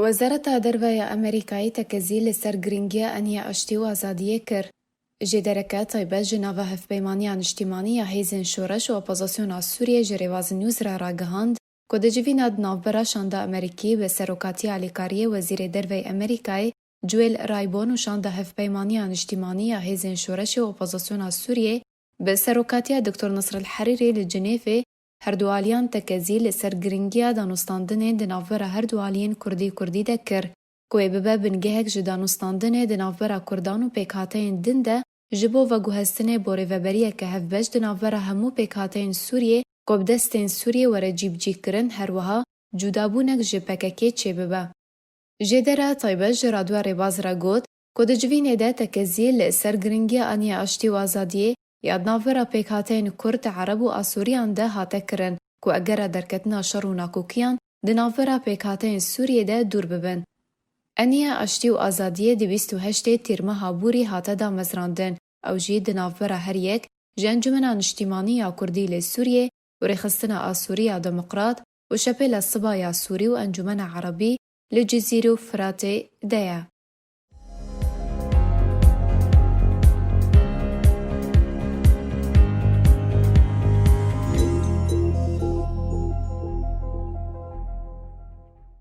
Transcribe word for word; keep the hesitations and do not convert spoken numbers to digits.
Wezareta Derve ya Amerîkayê tekezî li ser girîngiya eniya aştî û azadiyê kir. Jêdereke taybet ji nava Hevpeymaniya Niştîmanî ya Hêzên Şoreş û Opozisyona Sûriyê ji Rêbaz News re ragihand ku di civîna di navbera şanda Amerîkî bi serokatiya alîkariyê Wezîrê Derveyê Amerîkayê Joel Raybon û şanda Hevpeymaniya Niştîmanî ya Hêzên Şoreşê û Opozisyona Sûriyê bi serokatiya Doktor Nasr El Herîrî li Cinêvê, herdualiyan tekezî li ser girîngiya danûstandinên di navbera herdualiyên Kurdî-Kurdî de kir, ku ê bibe bingehek ji danûstandinê di navbera Kurdan û pêkhateyên din de ji bo veguhestinê borêveberiyeke hevbeş di navbera hemû pêkhateyên Sûriyê ku bi destên Sûriyê were cîbicîkirin, her wiha cûdabûnek ji P K K çêbibe. Jêdera taybet ji Radyo Rêbaz re got ku di civînê de tekezî li ser girîngiya aniya aştî û azadiyê ya di navbera pêkhateyên Kurd, Ereb û Asûriyan de hate kirin ku egera derketina şer û nakokiyan di navbera pêkhateyên Sûriyê de dûr bibin. Eniya aştî û azadiyê di bîst û heştê Tîrmeha Bûrî hate damezrandin, ew jî di navbera her yek ji Encûmena Niştîmanî ya Kurdî li Sûriyê û Rêxistina Asûrî ya Demokrat û Şepêla Siba ya Sûrî û Encûmena Erebî li Cizîr û Firatê de ye.